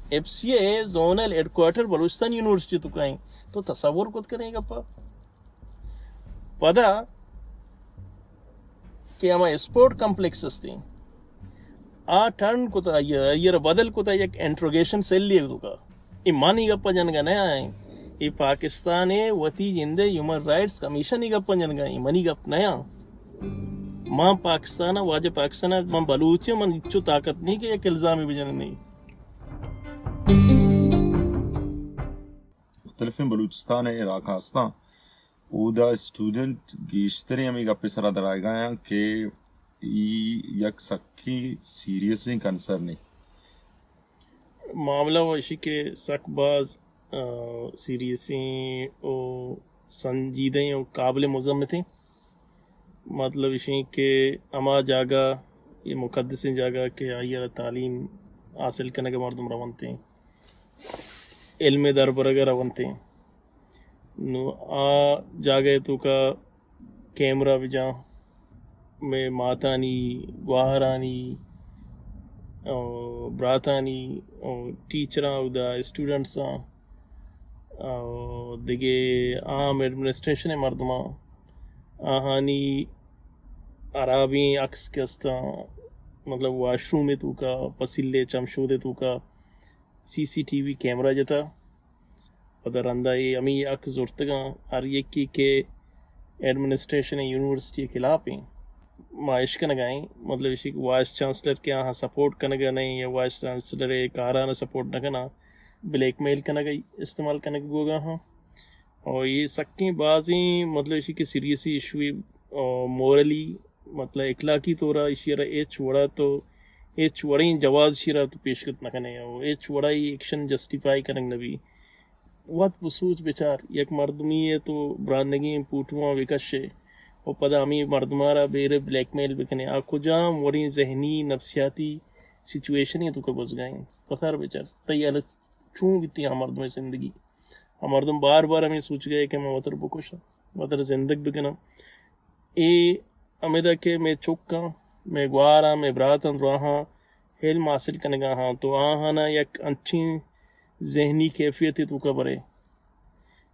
F C A zonal headquarter Balochistan یونیورسٹی توکا ایں۔ تو تصور کت کنے گپا؟ پدا کہ ہما اسپورٹ کمپلیکس استیں، آ ٹرن کتا، آئی ءَ، آئی ءَ را بدل کتا یک انٹروگیشن سیل ءِ توکا۔ اے منی گپ ءَ جنگ ءَ نہ آئیں، اے پاکستان ءِ وتی جند ءِ ہیومن رائٹس کمیشن ءِ گپ ءَ جنگ ءَ ایں، منی گپ نہ آں۔ من پاکستان ءَ، واجہ پاکستان ءَ، من بلوچ آں، من ہچو طاقت نہیں کہ یک الزامے بجنیں۔ مختلفیں بلوچستان ءِ علاقہ استاں، اودا اسٹوڈنٹ گیشتریں ہمے گپ ءِ سرا درآیگا آں کہ ای یک سکیں سیریسیں کنسرنے۔ معاملہ و اشی کہ سک باز، آ، سیریسیں و سنجیدہیں و قابل مذمتیں۔ مطلب اشی کہ ہما جاگہ، یہ مقدسیں جاگہ کہ آئی ءَ را تعلیم حاصل کنگ ءَ مردم رونتیں، علم ءِ دربرگ ءَ رونتیں، نو آ جاگہ ءِ توکا کیمرہ بجاں، مئے ماتانی، گوہارانی، او براتانی، او ٹیچراں، اودا اسٹوڈنٹساں، او دگہ عام ایڈمنسٹریشن ءِ مردماں، آہانی ہرابیں عکس کہ استاں، مطلب واش روم ءِ توکا، پسیلے چمشود ءِ توکا، سی سی ٹی وی کیمرہ جتا۔ پدا رندا اے ہمے حق زرتگاں ہر یکے کہ ایڈمنسٹریشن یونیورسٹی ءِ خلاف ایں۔ ما اشکنگا ایں، مطلب اشی کہ وائس چانسلر کہ آہاں سپورٹ کنگا نہ ایں یا وائس چانسلر ءِ کاران سپورٹ نہ کناں، بلیک میل کنگا استعمال کنگ بوگا ہاں۔ اور یہ سکیں بازیں، مطلب اشی کہ سیریسی ایشو، اور مورلی مطلب اخلاقی طور ءَ ایشی ءَ را ہچ وڑا تو، ہچ وڑیں جواز ایشی ءَ را تو پیش کت نہ کنے، او ہچ vada e action justify king نہ بی۔ وت بسوچ بچار، یک مردمی ءَ تو برانگیں پوٹواں بکشے، او پدا ہمے مردماں را بیرے بلیک میل بکنے، آ کجام وڑیں ذہنی نفسیاتی سچویشنے توکا گوزگائیں؟ پتار بچار، تئی حالت چون بیتی آ مردم ءِ زندگی؟ آ مردم بار بار ہمے سوچگا ایں کہ من وتر بکشاں، وتر زندگ بکناں۔ اے ہمیدا کہ مئے چکاں، مئے گواراں، مئے براتاں، دراہاں علم حاصل کنگا ہاں، تو آہانا یک انچیں ذہنی کیفیتے توکا برے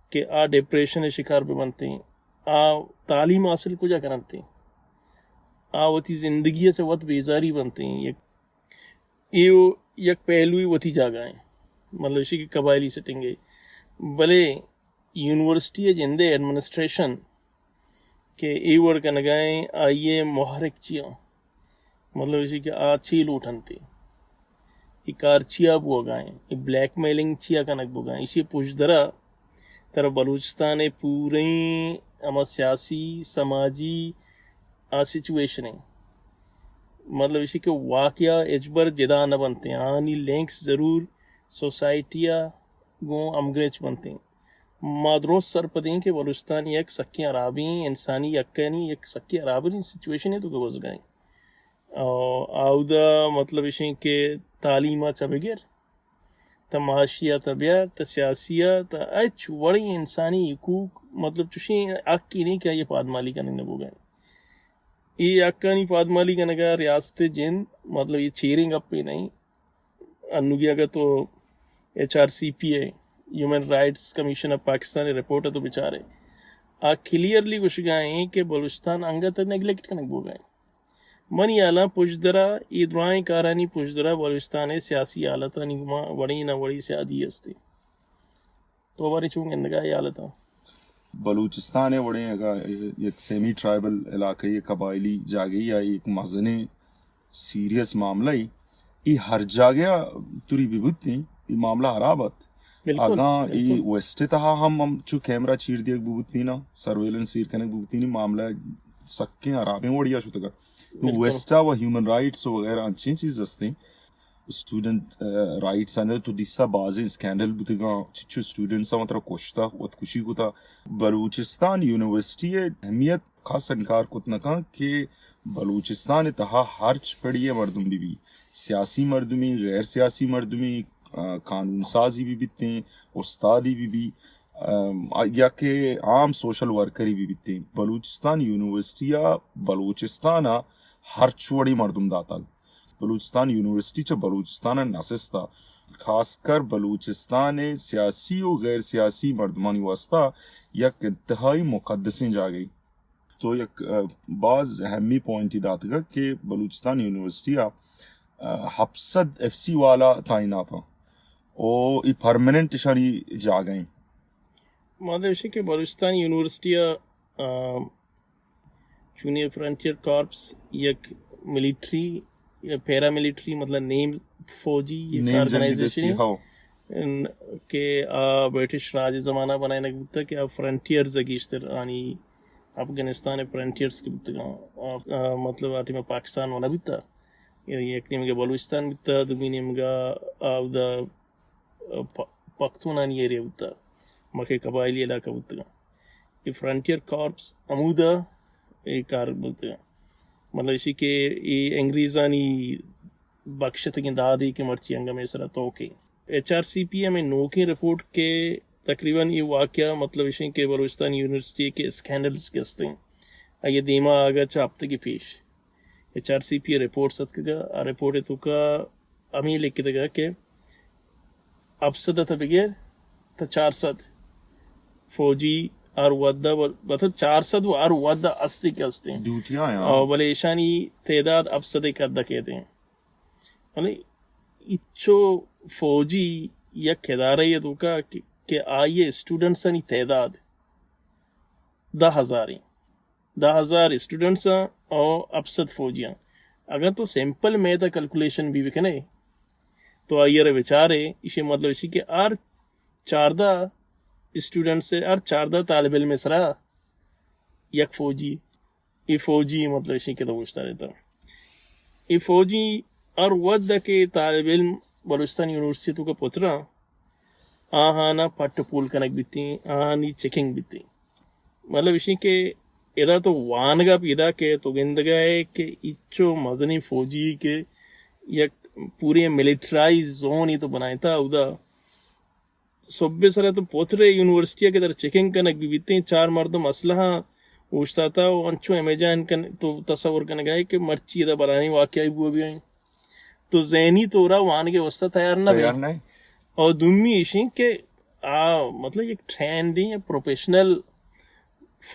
کہ آ ڈپریشن ءِ شکار بہ بنتیں۔ آ تعلیم حاصل کجا کننتیں؟ آ وتی زندگی ءَ چہ وت بیزاری بنتیں۔ یک، اے و یک پہلوے وتی جاگہ ایں، مطلب اشی کہ قبائلی سیٹنگ ایں، بلے یونیورسٹی ءِ جند ءِ ایڈمنسٹریشن کہ اے وڑ کنگا ایں، آئی ءِ محرک چیا؟ مطلب اشی کہ آ چی لوٹنت؟ اے کار چیا بوگا ایں؟ اے بلیک میلنگ چیا کنگ بوگا ایں؟ اشی پشدرا ترا بلوچستان ءِ پوریں ہما سیاسی، سماجی آ سچویشن ایں۔ مطلب اشی کہ واقعہ ہچبر جدا نہ بنتیں، آہانی لنکس ضرور سوسائٹی ءَ گوں ہمگرنچ بنتیں۔ ما درست سرپدیں کہ بلوچستان یک سکیں ہرابیں انسانی حقانی یک سکیں ہرابیں سچویشنے توکا گوزگائیں۔ او اودا مطلب اشیں کہ تعلیم ءَ چہ بگر تا معاشیات ءَ بیار، تا سیاسی ءَ، تا ہچ وڑیں انسانی حقوق، مطلب چوشیں حقے نیں کہ آئی ءِ پادمالی کنگ نہ بوگائیں۔ اے حقانی پادمالی کنگا ریاست ءِ جند، مطلب اے چیریں گپے نہ ایں۔ انوگی اگہ تو ایچ آر سی پی ءِ، human rights commission of Pakistan ءِ رپورٹ ءَ تو بچارے، آ کلیئرلی گوشگا ایں کہ بلوچستان انگت نیگلیکٹ کنگ بوگا ایں۔ منی ہیالاں پشدرا، اے درائیں کارانی پشدرا بلوچستان ءِ سیاسی حالتانی گما وڑیں نہ وڑیں سیادی ہستے۔ تو بارے چون گندگا اے حالتاں؟ بلوچستان ءِ وڑیں اگاں یک سیمی ٹرائبل علاقہ ءِ، قبائلی جاگہے یا یک مزنیں سیریس معاملہ ءَ، اے ہر جاگہ ءَ توری بہ بوتیں، اے معاملہ ہراب ات۔ بالکل، اگاں اے بالکل۔ ویسٹ ءِ تہا ہم، ہم چو کیمرہ چیر دیگ بہ بوتیں نا، سرویلنس ایر کنگ بہ بوتیں، معاملہ سکیں ہرابیں وڑیا شتگ ات۔ نو بالکل۔ ویسٹ ءَ و ہیومن رائٹس وغیرہ انچیں چیز ہستیں۔ اسٹوڈنٹ، آ، رائٹس آنی تو دیستا بازیں اسکینڈل بوتگاں، چچو اسٹوڈنٹس آں وترا کشتا، خودکشی کتا۔ بلوچستان یونیورسٹی ءِ اہمیت کس انکار کت نہ کن کہ بلوچستان ءِ تہا ہرچ پڑی ءِ مردم بہ بی، سیاسی مردمی، غیر سیاسی مردمی، آ، قانون سازی بہ بیتیں، استادی بہ بی، آ، یا کہ عام سوشل ورکری بہ بیتیں، بلوچستان یونیورسٹی ءَ بلوچستان ءَ ہرچ وڑیں مردم داتگ۔ بلوچستان یونیورسٹی چہ بلوچستان ءَ نسستا۔ خاص کر بلوچستان ءِ سیاسی و غیر سیاسی مردمانی واسطہ یک انتہائی مقدسیں جاگہے۔ تو یک، ء، باز اہمی پوائنٹے داتگ کہ بلوچستان یونیورسٹی ءَ، ء، ہپت سد ایف سی والا تعینات اَں۔ او اے پرماننٹ اشانی جاگہ ایں۔ مطلب ایشی کہ بلوچستان یونیورسٹی ءَ، ء، جونیئر فرنٹیئر کارپس یک ملٹری یا پیرا ملٹری، مطلب نیم فوجی یک نیم جنگی آرگنائزیشن دستی، ہو۔ ان کہ آ برٹش راج زمانہ بنائینگ بوتگ کہ آ فرنٹیئرز گیشتر آنی افغانستان فرنٹیئرز کہ بوتگاں، آ، آ، مطلب آ ٹیم پاکستان وَ نہ بوتا، یعنی یک نیمگا بلوچستان بوتا، دومی نیمگا آ اودا پ-، پختونانی ایریا بوتا، مکے قبائلی علاقہ بوتگاں۔ اے فرنٹیئر کارپس ہمودا اے کار بوتگاں۔ مطلب ایشی کہ اے انگریزانی بخشتگیں دادے کہ مرچی انگا مئے سرا توکیں۔ ایچ آر سی پی ہمے نوکیں رپورٹ کہ تقریباً اے واقعہ مطلب ایشیں کہ بلوچستان یونیورسٹی کہ اسکینڈلز کہ استیں، آئی دیما آگا چہ ہفتگے پیش۔ ایچ آر سی پی رپورٹ اتکگا، آ رپورٹ توکا ہمے لکھتگا کہ ہپت سد تا بگر تا چار سد فوجی ہر وھدا، مطلب چار سد و ہر وھدا ہستی کہ ہستیں۔ ڈیوٹیاں آں۔ آ، بلے ایشانی تعداد ہپت سد کد کیتیں۔ یعنی اچو فوجی یک ادارہ یے توکا کہ، کہ آئی اسٹوڈنٹسانی تعداد دہ ہزار ایں۔ دہ ہزار اسٹوڈنٹس آں او ہپت سد فوجی آں۔ اگر تو سمپل میتھ کیلکولیشن بھی بکنے تو آئی ءَ را بچارے، ایشی مطلب ایشی کہ ہر چاردہ اسٹوڈنٹس، ہر چاردہ طالب علم سرا یک فوجی، اے فوجی مطلب ایشی کہ تو گوشتا رہتا۔ اے فوجی ہر وھد کہ طالب علم بلوچستان یونیورسٹی توکا پتراں، آہانا پٹ پول کنگ بیتیں، آہانی چیکنگ بیتیں۔ مطلب ایشی کہ ادا تو وانگا پیدا کہ تو گندگا ہے کہ اچو مزنیں فوجی کہ یک پورے ملٹرائز زون ہی تو بنائیتا اودا۔ صبح سرا تو پوترے یونیورسٹی کہ در چیکنگ کنگ بی بیتیں، چار مردم اسلحہ اوشتاتا و انچو امیجان کن، تو تصور کنگا ہے کہ مرچی ادا بلائیں واقعہ بو بیائیں۔ تو ذہنی طورا وانگے واسطہ تیار نہ بے۔ تیار نہ۔ اور دومی ایشیں کہ آ، مطلب، یک ٹرینڈیں یا پروفیشنل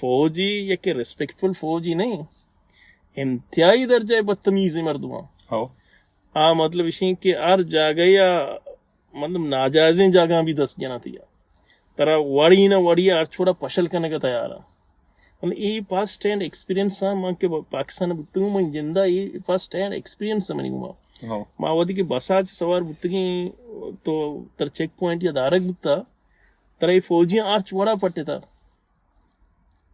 فوجی یا کہ ریسپیکٹفل فوجی نہیں، انتہائی درجہ بدتمیزیں مردماں۔ ہو۔ آ، مطلب، ایشیں کہ ہر جاگہ یا، مطلب، ناجائزیں جاگہ بھی دست جناتی۔ ترا وڑی نہ وڑی ہر چھوڑا پشل کنگ تیار۔ مطلب، اے فرسٹ ہینڈ ایکسپیرینس آ، من کہ پاکستان بوتگوں، من جندا اے فرسٹ ہینڈ ایکسپیرینس منی گما۔ ہاں۔ ما وقتی کہ بسا چ سوار بوتگیں تو تر چیک پوائنٹ یا دارگ بوتا، ترا اے فوجیاں ہرچ وڑا پٹتا۔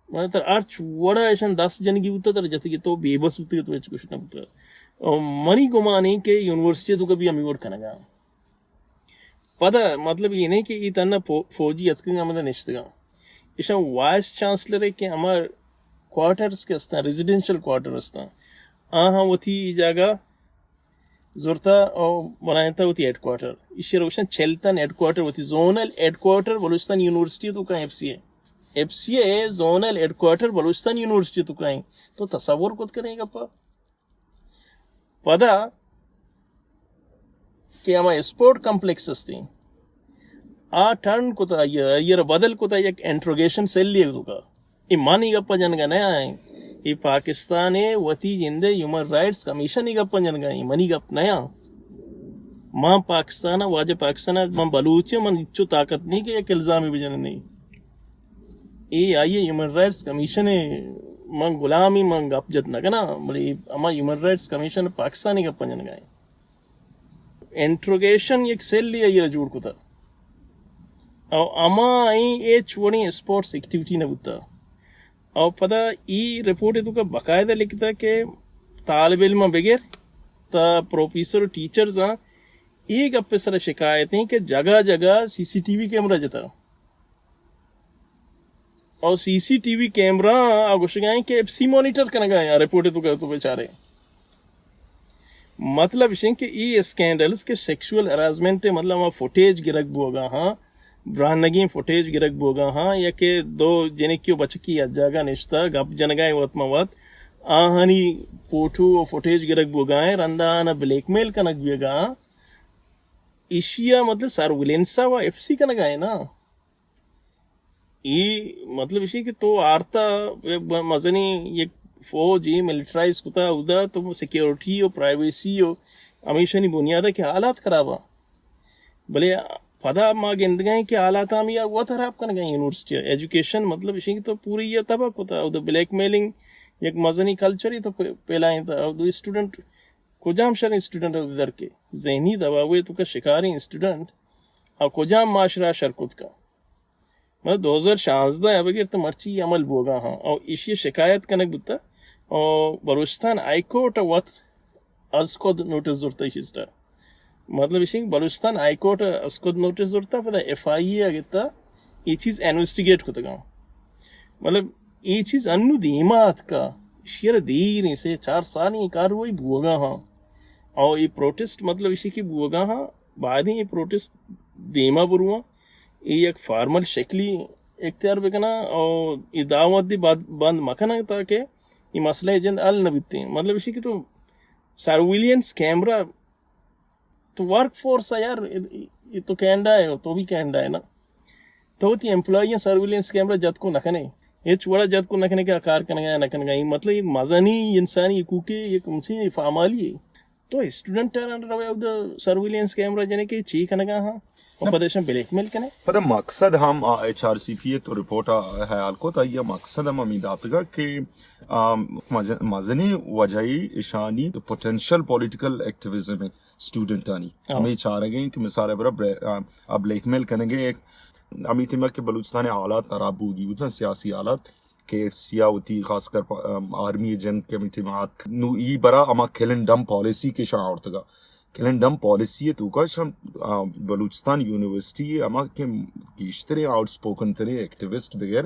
مطلب، تر ہرچ وڑا ایشان دست جنگی بوتا، تر جتگی تو بے بس بوتگی تو ہچ کچھ نہ بوتا۔ اور منی گمان ہے کہ یونیورسٹی تو کبھی ہمیں وڑ کنگا۔ پدا مطلب یہ نہیں کہ یہ تنہا فو-، فوجی اتکگاں ہمدا نشتگاں۔ ایشاں وائس چانسلر ہے کہ ہما کوارٹرز کہ استاں، ریزیڈنشل کوارٹر استاں، آہاں وتی جاگہ زرتا او بنائینتا وتی ہیڈ کوارٹر۔ ایشی روشن چلتن ہیڈ کوارٹر، وتی zonal headquarter Balochistan university تو کہیں F C A. F C A zonal headquarter Balochistan university تو کہیں۔ تو تصور کت کریں گپا۔ پدا کہ ہما اسپورٹ کمپلیکس استیں، آ ٹرن کتا، آئی ءَ را بدل کتا یک انٹروگیشن سیل ءِ توکا۔ اے منی گپ جنگا نہ آئیں، اے پاکستان ءِ وتی جندے ہیومن رائٹس کمیشن ءِ گپ جنگا، اے منی گپ نہ آ۔ من پاکستان ءَ، واجہ پاکستان ءَ، من بلوچ آں، من ہچو طاقت نہیں کہ یک الزامے بجنیں۔ اے آئی ءِ ہیومن رائٹس کمیشن ءِ، من غلامی، من گپ جت نہ کناں، بلے ہما ہیومن رائٹس کمیشن پاکستان ءِ گپ جنگا ایں۔ انٹروگیشن یک سیل ءَ آئی ءَ را جوڑ کتا۔ او ہما ایں ہچ وڑیں اسپورٹس ایکٹیویٹی نہ بوتا۔ او پدا ای رپورٹ ءِ توکا باقاعدہ لکھتا کہ طالب علم بگر تا پروفیسر و ٹیچرز آں اے گپ ءِ سرا شکایت ایں کہ جگہ جگہ سی سی ٹی وی کیمرہ جتا۔ او سی سی ٹی وی کیمرہ آ گوشگا ایں کہ ایف سی مانیٹر کنگا ایں، آ رپورٹ ءِ توکا تو بچارے۔ مطلب اش ایں کہ ای اسکینڈلز کہ سیکسول ہراسمنٹ ءِ، مطلب، ہما فوٹیج گرگ بوگا ہاں، برہنگیں فوٹیج گرگ بوگا ہاں، یا کہ دو جنکی و بچکی یک جاگہ نشتہ گپ جنگا ایں وت ما وت، آہانی فوٹو و فوٹیج گرگ بوگا ایں، رندا آنا بلیک میل کنگ بیگا ہاں۔ ایشی ءَ مطلب سرویلنس ءَ و ایف سی کنگ ءَ اِنت نا. اے مطلب ایشی کہ تو آرتا یک ب-، مزنیں یک فوج ءَ ملٹرائز کتا، اودا تو سیکیورٹی و پرائیویسی و ہمیشانی بنیاد ءَ کہ حالات خراب اَنت. بلے پدا ما گندگ ءَ ایں کہ حالات ہم یا وت خراب کنگ ءَ اَنت. یونیورسٹی ایجوکیشن مطلب ایشی کہ تو پوری یا تباہ کتا، اودا بلیک میلنگ یک مزنیں کلچرے تو پ-، پھیلائینتا، اودا اسٹوڈنٹ کجام شریں اسٹوڈنٹ ءَ در کے ذہنی دباؤ ءِ توکا شکاریں اسٹوڈنٹ ءَ کجام معاشرہ ءَ شر کت کا؟ مطلب دو ہزار شانزدہ ءَ بگر تو مرچی عمل بوگا ہاں، او ایشی شکایت کنگ بوتا، او بلوچستان ہائی کورٹ ءَ وت از خود نوٹس زرتا ایشی سرا. مطلب ایشی کہ بلوچستان ہائی کورٹ ءَ از خود نوٹس زرتا، پدا ایف آئی اے ءَ گتا، اے چیز انویسٹیگیٹ کتگا. مطلب اے چیز انو دیما اتکا، ایشی ءَ را دیر ایں، سے چار سال ایں کاروائی بوگا ہاں. او اے پروٹیسٹ مطلب ایشی کہ بوگا ہاں، باید ایں اے پروٹیسٹ دیما برواں، اے یک فارمل شکلی اختیار بکناں، او اے دعوت دی بند، بند مکناں تاکہ اے مسئلہ جند حل نہ بیتیں. مطلب ایشی کہ تو سرویلنس کیمرہ تو ورک فورس ہے یار، اے، اے تو کینیڈا ہے، تو بھی کینیڈا ہے نا. تو وتی ایمپلائی سرویلنس کیمرہ جت کو نہ کنے، ہچ وڑا جت کو نہ کنے کہ آ کار کنگا یا نہ کنگا. اے مطلب اے مزنی انسانی حقوق ءِ یک ہمچیں پامالی ہے. تو اسٹوڈنٹ ءَ روے اودا سرویلنس کیمرہ جنے کہ چی کنگا ہاں؟ و پدا ایشاں بلیک میل کنے. پدا مقصد ہم، آ، ایچ آر سی پی ءِ تو رپورٹ ءَ حیال کت، آئی ءِ مقصد ہم ہمیں داتگا کہ، آ، مز-، مزنیں وجہ ایشانی پوٹینشل پولیٹیکل ایکٹیویزم ہے اسٹوڈنٹانی. ہاں. ہمیں چارگ ایں کہ مثال ءَ برا بلے-، آ، آ بلیک میل کنگ ءَ، ہمیں ٹیم کہ بلوچستان ءِ حالات خراب بوگی بوتن، سیاسی حالات، کے ایف سی ءَ وتی خاص کر پا-، آم، آرمی ءِ جند کہ ہمیں ٹیم آت. نو ای برا ہما کل اینڈ ڈمپ پالیسی کہ شاں آورتگا. کل اینڈ ڈمپ پالیسی ءِ توکا شاں، آ، بلوچستان یونیورسٹی ءِ ہما کہ گیشتریں آؤٹ اسپوکن تریں ایکٹیوسٹ بغیر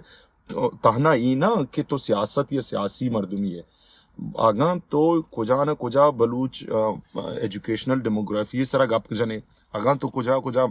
تو تہنا ای نہ کہ تو سیاست یا سیاسی مردمی ہے. اگاں تو کجا نہ کجا بلوچ، آ، ایجوکیشنل ڈیموگرافی سرا گپ جنے، اگاں تو کجا کجا،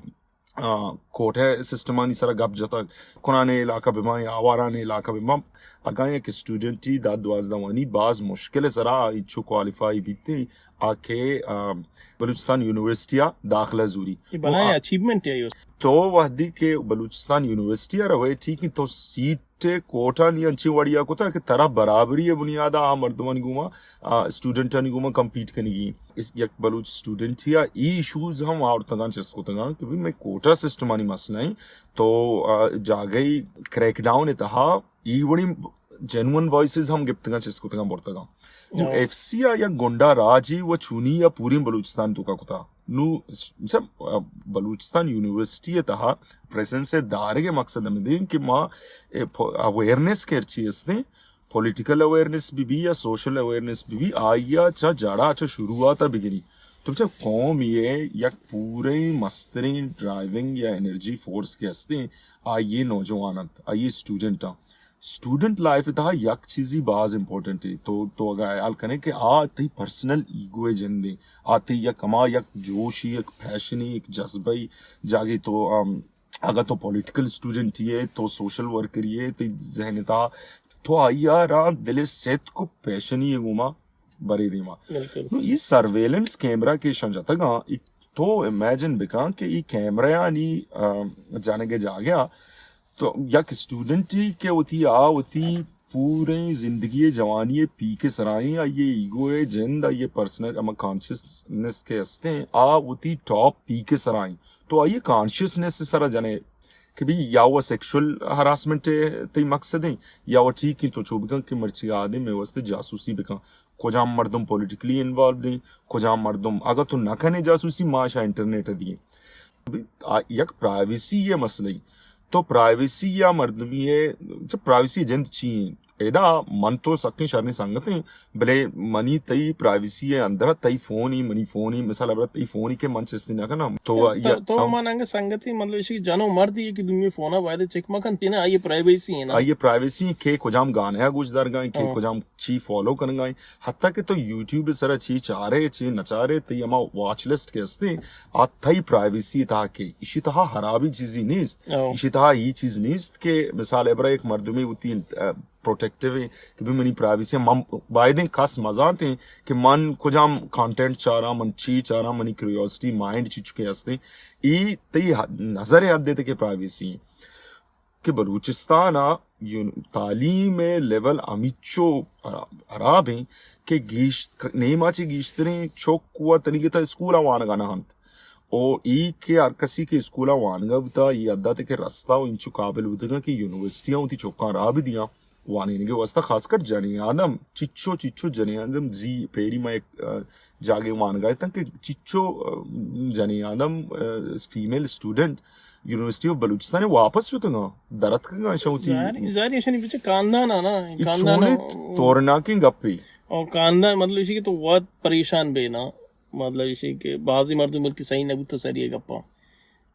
آ، کوٹہ سسٹمانی سرا گپ جتگ، کنانے علاقہ بہ باں یا آوارانے علاقہ بہ باں، اگاں یک اسٹوڈنٹی دہ دوازدہ وانی باز مشکل سرا آئی چو کوالیفائی بیتے، آ کہ، آ، بلوچستان یونیورسٹی ءَ داخلہ زوری. اے بلائیں اچیومنٹ ہے. تو وہدی کہ بلوچستان یونیورسٹی ءَ روے، ٹھیک ہے، تو سیٹ کوٹانی انچیں وڑیا کتا کہ ترا برابری ءِ بنیاد ءَ آ مردمانی گوما، آ، اسٹوڈنٹانی گوما کمپیٹ کنگی. اس، یک بلوچ اسٹوڈنٹ یا ای ایشوز ہم آورتگاں، چست کتگاں کہ بھئی میں کوٹا سسٹمانی مسئلہ ہیں، تو، آ، جاگہی کریک ڈاؤن ءِ تہا ای وڑیں جنون وائسز ہم گپتگاں، چست کتگاں، برتگاں. نو ہاں. ایف سی ءَ یک گنڈا راجی و چونی ءَ پوریں بلوچستان توکا کتا. نو س-، مطلب، آ، بلوچستان یونیورسٹی ءِ تہا پریزنس ءِ دارگ ءِ مقصد ہم دیں کہ ما، اے، پو-، اویئرنس کہ ہرچی ہستیں، پولیٹیکل اویئرنس بہ بی یا سوشل اویئرنس بہ بی، آئی ءَ چہ جڑا، چہ شروعات ءَ بگری. تو چہ قوم یہ یک پوریں مستریں ڈرائیونگ یا انرجی فورس کہ ہستیں، آئی ءِ نوجوان انت، آئی ءِ اسٹوڈنٹ انت. اسٹوڈنٹ لائف ءِ تہا یک چیزی باز امپورٹنٹ ہے. تو، تو اگاں خیال کنے کہ آ تئی پرسنل ایگو ءِ جندے، آ تئی یک ہما یک جوشی، یک پیشنی، یک جذبہ ای جاگے تو، ام، اگاں تو پولیٹیکل اسٹوڈنٹ ئے، تو سوشل ورکر ئے، تئی ذہن ءِ تہا تو آئی ءَ را دل ءِ صدق و پیشنی ءِ گوما برے دیما. بالکل. نو، ای سرویلنس کیمرہ کہ ایشاں جتگاں، ای تو امیجن بکن کہ ای کیمرہ آنی، آ، جنگ ءِ جاگہ ءَ تو یک اسٹوڈنٹی کہ وتی آ وتی پوریں زندگی ءِ جوانی ءِ پیک ءِ سرائیں، آئی ءِ ایگو ءِ جند، آئی ءِ پرسنل، ہما کانشسنس کہ ہستیں، آ وتی ٹاپ پیک ءِ سرائیں. تو آئی ءِ کانشسنس ءِ سرا جنے کہ بھئی یا وہ سیکشل ہراسمنٹ ءِ تئی مقصد ہیں، یا وہ ٹھیک ہیں تو چو بکن کہ مرچی آدم میں واسطے جاسوسی بکن. کجام مردم پولیٹیکلی انوالوڈ ہیں، کجام مردم، اگر تو نہ کنے جاسوسی، ما شا انٹرنیٹ ءَ دیئے. آ، یک پرائیویسی ءِ مسئلہ ای. تو پرائیویسی یا مردمی ءِ، چہ پرائیویسی ءِ جند چی ہیں؟ ادا من تو سکیں شریں سنگت ہیں، بلے منی تئی پرائیویسی ءِ اندر تئی فون ہی، منی فون ہی، مثال ابرا تئی فون ہی کہ من چستی نہ کناں. تو تو، یا تو ہم. من انگہ سنگتی، مطلب، ایشی کہ جنو مردی کہ دومی فون ءَ باید چیک مکن، تینا آئی پرائیویسی ہے نا. آئی پرائیویسی کہ کجام گانے ءَ گوش دارگا ہیں، کہ ہاں. کجام چی فالو کنگا ہیں. حتی کہ تو یوٹیوب سرا چی چارے، چی نہ چارے، تئی ہما واچ لسٹ کہ ہستے، آ تئی پرائیویسی تہا کہ ایشی تہا ہرابی چیزی نیست. او. ایشی تہا ای چیز نیست کہ مثال ابرا ایک مردمی وتی، آ، پروٹیکٹیو ایں کہ بھئی منی پرائیویسی، من بایدیں کس مزانتیں کہ من کجام کانٹینٹ چاراں، من چی چاراں، منی کیوریوسٹی مائنڈ چی چکے ہستیں۔ ای تئی نظر حد تک پرائیویسی ایں۔ کہ بلوچستان ء یون-، تعلیم ء لیول ہمیچو خراب، خراب ایں کہ گیشت-، نیما چہ گیشتریں چک و تنیگتا اسکول ء وانگا نہ انت۔ او ای کہ ہر کسی کہ اسکول ء وانگا بوتا، ای حد ء کہ رستا و انچو قابل بوتگاں کہ یونیورسٹی ء وتی چکاں راہ بدیاں، وانینگے واسطہ، خاص کر جنین آدم، چچو، چچو جنین آدم زی پیری ما یک، ا، جاگے وانگا اتاں کہ چچو، ا، جنین آدم، ا، female student university of Balochistan ء واپس شتگاں، در اتکگاں اشاں وتی۔ ظاہر، ظاہر ایشانی پیچھے خاندان آ نا، اے خاندان چونیں آ، تورناکیں گپے۔ اور خاندان مطلب ایشی کہ تو وت پریشان بے نا، مطلب ایشی کہ بعضی مردم بلکہ صحیح نہ بوتا سر یہ گپا۔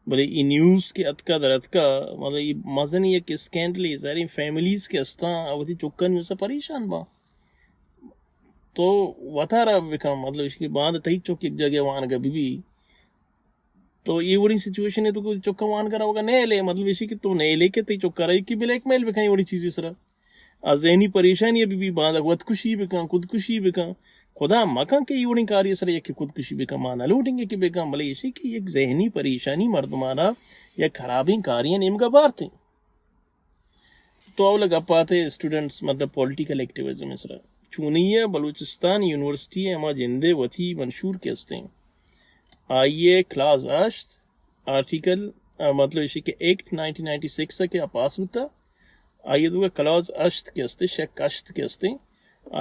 بلے ای نیوز کہ اتکا در اتکا، مطلب ای مزنی یک اسکینڈلے، ظاہر فیملیز کہ استاں، آ وتی چکانی واسطہ پریشان باں۔ تو وتارا بکن، مطلب ایشی کہ باند تئی چک یک جگہ وانگا بی بی، تو اے وڑیں سچویشن ء تو چکا وانگا روگا نیلے، مطلب ایشی کہ تو نیلے کہ تئی چکا رہی کہ بلیک میل بکن اے وڑیں چیزی سرا۔ آ ذہنی پریشانی ء بی بی، باندا خودکشی بکن، خودکشی بکن۔ خدا مکن کہ اے وڑیں کاری سرا یکے خودکشی بکن، ما نہ لوٹیں گے کہ بکن، بلے ایشی کہ یک ذہنی پریشانی مردمانا یک خرابیں کاری ء نیمگا بارتیں۔ تو اولا گپ آتے اسٹوڈنٹس، مطلب پولیٹیکل ایکٹیویزم ء سرا۔ چونی ء بلوچستان یونیورسٹی ء ہما جندے وتی منشور کہ استیں، آئی ء کلاس ہشت، آرٹیکل، آ، مطلب ایشی کہ ایکٹ نائنٹین نائنٹی سکس ء کہ آ پاس بوتا، آئی ء دوگا کلاس ہشت کہ استیں، شک ہشت کہ استیں،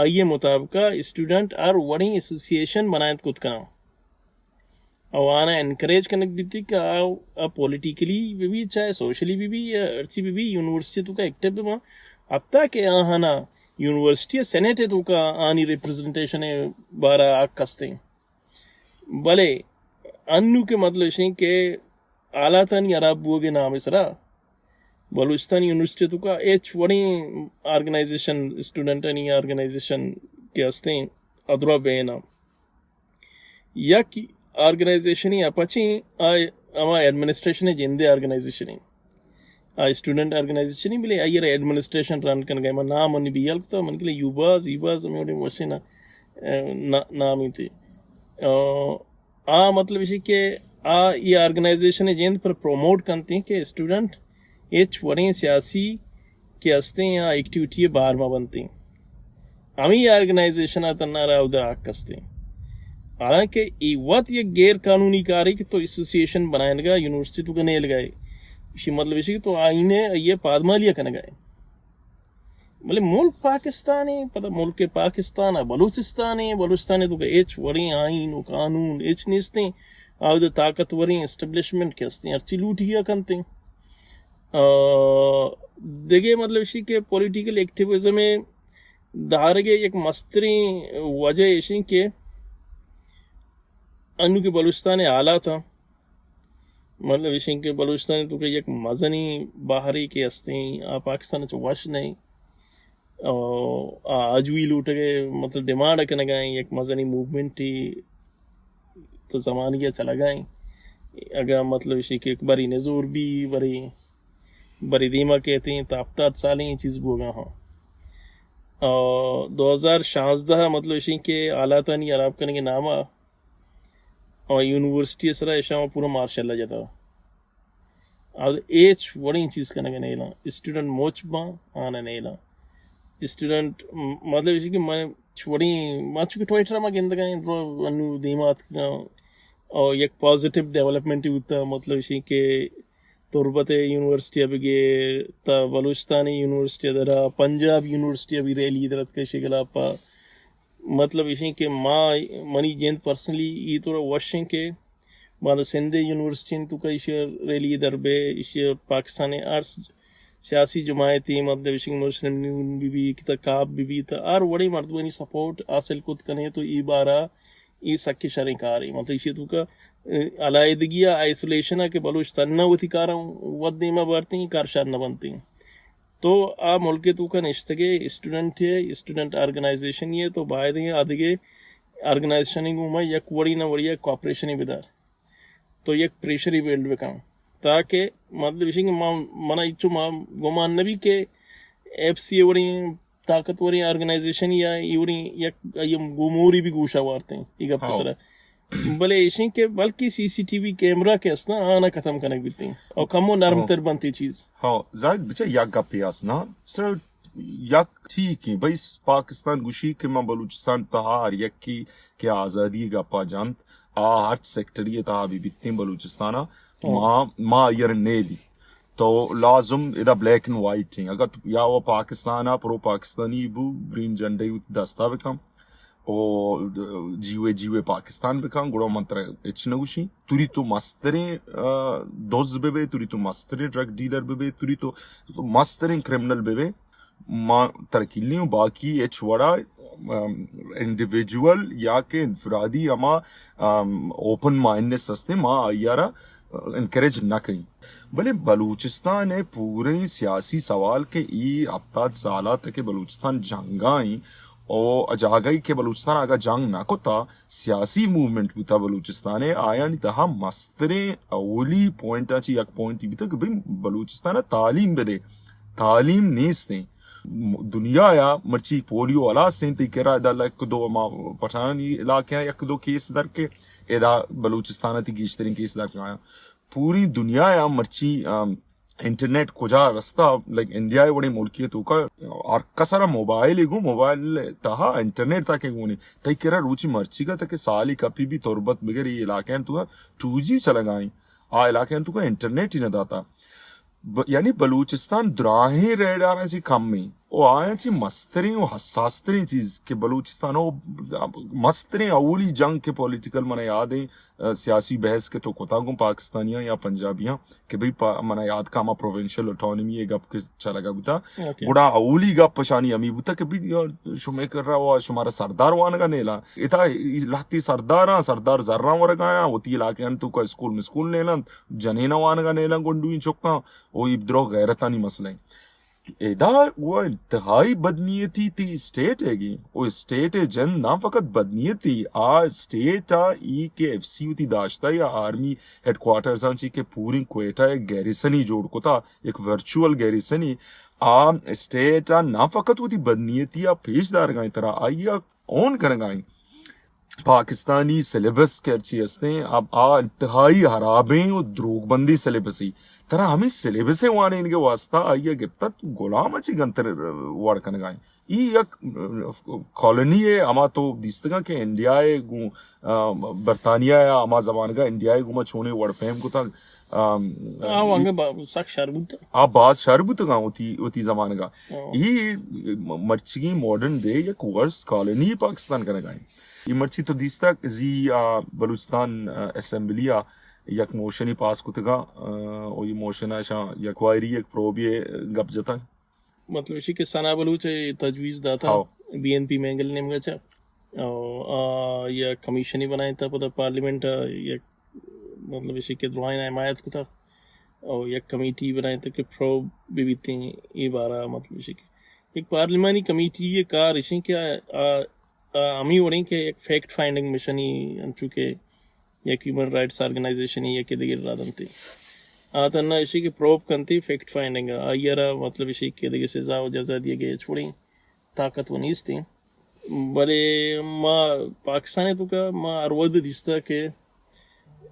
آئی ء مطابقا اسٹوڈنٹ ہر وڑیں ایسوسی ایشن بنائینت کت کناں۔ او آناں انکریج کنگ بیتی کہ آ، آ پولیٹیکلی بہ بی، چاہے سوشلی بہ بی، یا ہرچی بہ بی، یونیورسٹی توکا ایکٹیو بہ باں۔ حتیٰ کہ آہانا یونیورسٹی سینیٹ توکا آنی ریپرزنٹیشن بارا حق ہستیں۔ بلے انو کہ مطلب اشیں کہ حالاتانی خراب بوگے نام سرا بلوچستان یونیورسٹی توکا ہچ وڑیں آرگنائزیشن، اسٹوڈنٹانی آرگنائزیشن کہ ہستیں، ادرا بینا۔ یک آرگنائزیشنی اپچیں، آ ہما ایڈمنسٹریشن جندے آرگنائزیشنی، آ اسٹوڈنٹ آرگنائزیشنی، بلے آئی را ایڈمنسٹریشن رن کنگا، من نام منی بیال کتا، من کلے یوباز، ایباز، ہمیں وڑیں وشیں نا-، نا-، نامی تے۔ آ، آ مطلب اسی کہ آ ای آرگنائزیشن جند پر پروموٹ کنتے کہ اسٹوڈنٹ ہچ وڑیں سیاسی کہ استیں یا ایکٹیویٹی بار ما بنتیں۔ ہمیں آرگنائزیشن ء تنارا اودا حق استیں۔ حالانکہ ای وت یک غیر قانونی کارے کہ تو ایسوسی ایشن بنائینگا یونیورسٹی توکا نیلگا ہے۔ اسی مطلب اسی کہ تو آئین ہے، یہ پادمالی کنگا ہے۔ بلے ملک پاکستان ہے، پدا ملک پاکستان ہے، بلوچستان ہے، بلوچستان ہے توکا ہچ وڑیں آئین و قانون ہچ نیستیں۔ آودا طاقتوریں اسٹیبلشمنٹ کہ استیں، ہرچی لوٹی کنتیں۔ آ، دگہ مطلب اشی کہ پولیٹیکل ایکٹیویزم ء دارگ ء یک مستریں وجہ اشیں کہ انو کہ بلوچستان ء حالات آں، مطلب اشیں کہ بلوچستان ء توکا یک مزنیں بہرے کہ استیں، آ پاکستان ء چہ وش نہ ایں۔ او آ آجوئی لوٹگ ء مطلب ڈیمانڈ کنگا ایں، یک مزنیں موومنٹے تو زمانگی ء چلگا ایں۔ اگاں مطلب اشی کہ یک بری نزور بی، بری، بری دیما کیتیں، تا ہپتاد سالیں اے چیز بوگا ہاں۔ او دو ہزار شانزدہ مطلب اشی کہ حالاتانی خراب کنگے ناما او یونیورسٹی سرا اشاں پورا مارشل ء جتا۔ آ ہچ وڑیں چیز کنگ ء نیلاں، اسٹوڈنٹ مچ باں، آناں نیلاں۔ اسٹوڈنٹ، م-، مطلب اسی کہ من چ وڑیں، ما چونکہ ٹویٹر ء ما گندگ ء انو دیما اتکگاں، او یک پازیٹیو ڈیولپمنٹ بوتا، مطلب اسی کہ تربت یونیورسٹی ء بگے تا بلوچستان یونیورسٹی ء درا، پنجاب یونیورسٹی ء بھی ریلی درت کشی گلاپا۔ مطلب اسی کہ ما، منی جند پرسنلی ای طور وشیں کہ باندا سندھ یونیورسٹی توکا ایشی ریلی در بے، ایشی پاکستان ہر سیاسی جماعتی، مطلب ایشی مسلم یونین بی بی، کتا کاپ بی بی، تا ہر وڑیں مردمانی سپورٹ حاصل کت کنے تو ای بارا ای سکی شریں کارے۔ مطلب ایشی توکا، ا، علیحدگی ء آئسولیشن ء کہ بلوچ تنہا وتی کاراں وت دیما بارتیں، کار شر نہ بنتیں۔ تو آ ملک ء توکا نشتگے اسٹوڈنٹ ء، اسٹوڈنٹ آرگنائزیشن ء تو بایدیں آ دگہ آرگنائزیشن گوما یک وڑی نہ وڑی ء کوآپریشن بدار، تو یک پریشری بلڈ بکن، تاکہ مطلب اشی کہ ما، منا اچو ما گمان نبی کہ ایف سی اے وڑیں طاقتوریں آرگنائزیشن یا اے وڑیں یک، آئی ءَ گوں موری بھی گوشا وارتیں اے گپ ءِ ہاں۔ سرا۔ بلے ایشیں کہ بلکہ سی سی ٹی وی کیمرہ کہ استاں، آناں ختم کنگ بیتیں اور کمو نرم ہاں۔ تر بنت اے چیز۔ ہاں، زاہد بچا یک گپے است نا۔ سر، یک ٹھیک ایں، بھئی پاکستان گوشی کہ ما بلوچستان تہا ہر یکی کہ آزادی گپا جنت، آ ہرچ سیکٹری تہا بھی بیتیں بلوچستان ءَ، ہاں۔ ما، ما آئی ءَ را نیلی۔ تو لازم ادا بلیک اینڈ وائٹ ایں۔ اگر تو یا وہ پاکستان ءَ پرو پاکستانی بو، گرین جھنڈے وتی دستا بکن، او جیوے جیوے پاکستان بکن، گڑا من ترا ہچ نہ گوشیں۔ توری تو مستریں، آ، دز بہ بے، توری تو مستریں ڈرگ ڈیلر بہ بے، توری تو، تو مستریں کرمنل بہ بے، ما ترا کلیں، باقی ہچ وڑا، ام، انڈیویجول یا کہ انفرادی ہما، ام، اوپن مائنڈنس ہستیں، ما آئی ءَ را انکریج نہ کئیں۔ بلے بلوچستان ءِ پوریں سیاسی سوال کہ ای ہپتاد سال ءَ تک بلوچستان جنگا ایں، او جاگہی کہ بلوچستان اگاں جنگ نہ کتا، سیاسی موومنٹ بوتا بلوچستان ءِ، آیانی تہا مستریں اولی پوائنٹاں چہ یک پوائنٹی بوتا کہ بھئی بلوچستان ءَ تعلیم بدے، تعلیم نیستیں۔ دنیا ءَ مرچی پولیو ہلاس ایں، تئی کرا ادا یک دو، ما پٹھانی علاقہ ءَ یک دو کیس در کہ ادا بلوچستان ءَ تئی گیشتریں کیس در کہ آیاں۔ پوری دنیا ءَ مرچی، ام، انٹرنیٹ کجا رستا، لائک انڈیا ءِ وڑیں ملکی ءِ توکا ہر کس ءَ را موبائل ءَ گوں، موبائل ءِ تہا انٹرنیٹ تاکہ گونی۔ تئی کرا روچی مرچی کا تاکہ سالی کپی بھی تربت بگر اے علاقہ ءَ توکا ٹو جی چلگائیں۔ آ علاقہ ءَ توکا انٹرنیٹ ہی نہ داتا۔ ب-، یعنی بلوچستان دراہیں ریڈاراں چہ کم ایں۔ او آیاں چہ مستریں و حساس تریں چیز کہ بلوچستان او مستریں اولی جنگ کہ پولیٹیکل منا یاد ایں، آ، سیاسی بحث کہ تو کتا گوں پاکستانیاں یا پنجابیاں کہ بھئی پا-، منا یاد کا ہما پروونشل آٹونومی ءِ گپ کہ چلگا بوتا۔ اوکے۔ گڑا اولی گپ اشانی ہمی بوتا کہ بھئی یار شمے کرا و شمارا سردار وانگا نیلا۔ ادا لہتی سرداراں، سردار زراں ورگایاں، وتی علاقے انت توکا اسکول مسکول نیلنت، جنین وانگا نیلنت گونڈویں چکاں، او اے دروغ غیرتانی مسئلہ ایں۔ ادا وہ انتہائی بدنیتی تئی اسٹیٹ ءِ گی، او اسٹیٹ ءِ جند نہ فقط بدنیتی، آ اسٹیٹ ءَ ای کہ ایف سی وتی داشتہ یا آرمی ہیڈ کوارٹرز آں چی کہ پوری کوئٹہ ءَ گیریسنی جوڑ کتا، یک ورچوئل گیریسنی، آ اسٹیٹ ءَ نہ فقط وتی بدنیتی ءَ پیش دارگائیں ترا، آئی ءَ اون کنگائیں۔ پاکستانی سلیبس کہ ہرچی ہستیں، آ، آ انتہائی حرابیں و دروگ بندی سلیبسی۔ ترا ہمیں سلیبس ءِ وانینگ ءِ واسطہ آئی ءَ گپتا، تو غلام ءَ چی گنتر وڑ کنگائیں۔ ای یک کالونی ءِ ہما تو دیستگاں کہ انڈیا ءِ گوں، آ، برطانیہ ءِ ہما زمانگا انڈیا ءِ گوما چونیں وڑ پیم کتگ۔ آ، آ وانگا با-، سک شر بوت۔ آ باز شر بوتگاں وتی، وتی زمانگا۔ ہاں۔ ای مرچگیں ماڈرن ڈے یک ورس کالونی پاکستان کنگائیں۔ اے مرچی تو دیستگ زی، آ، بلوچستان، آ، اسمبلی ءَ یک موشنے پاس کتگا، آ، و اے موشن ءَ اشاں یک وائری یک پروبے گپ جتگ۔ مطلب اشی کہ ثنا بلوچ ءَ تجویز داتا ہاؤ۔ بی این پی مینگل نیمگا چا، او، آ، یک کمیشنے بنائینتا پدا پارلیمنٹ ءَ یک، مطلب اشی کہ درائیں حمایت کتا او یک کمیٹی بنائینتا کہ پروب بہ بیتیں اے بارہ، مطلب اشی کہ یک پارلیمانی کمیٹی ءِ کار اشیں کہ آ، آ، آ ہمے وڑیں کہ یک فیکٹ فائنڈنگ مشنی، انچو کہ یک ہیومن رائٹس آرگنائزیشن یا کہ دگہ را دنتے۔ آ تھنا اشی کہ پروب کنتے فیکٹ فائنڈنگ ءَ، آئی ءَ را مطلب اشی کہ دگہ سزا و جزا دیگ ءِ ہچ وڑیں طاقت و نیستیں۔ بلے ما پاکستان ءِ توکا ما ہر وھد دیستہ کہ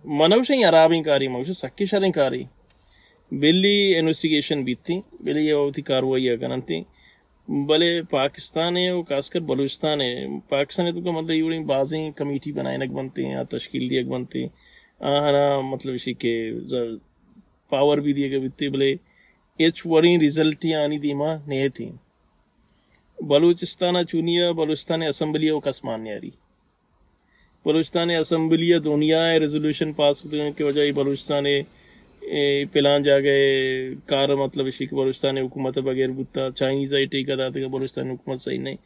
من نہ گوشاں اے ہرابیں کارے، من گوشاں سکیں شریں کارے۔ بلی انویسٹیگیشن بیتیں، بلی اے وتی کاروائی ءَ کننتیں۔ بلے پاکستان ءَ و خاص کر بلوچستان ءَ، پاکستان ءِ توکا مطلب اے وڑیں بازیں کمیٹی بنائینگ بنتیں یا تشکیل دیگ بنتیں، آہانا مطلب اشی کہ ز-، پاور بھی دیگ بیتیں، بلے ہچ وڑیں رزلٹے آنی دیما نیتیں۔ بلوچستان ءَ چونی ءَ بلوچستان ءِ اسمبلی ءَ و کس مان نیاری۔ بلوچستان ءِ اسمبلی ءَ دنیا ءَ ریزولوشن پاس کتگ کہ واجہ اے بلوچستان ءِ، اے، پلان جاگہ ءِ کار، مطلب اشی کہ بلوچستان ءِ حکومت ءَ بغیر بوتا، چائنیز ءَ ٹھیکہ داتگ، بلوچستان ءِ حکومت صحیح نہیں۔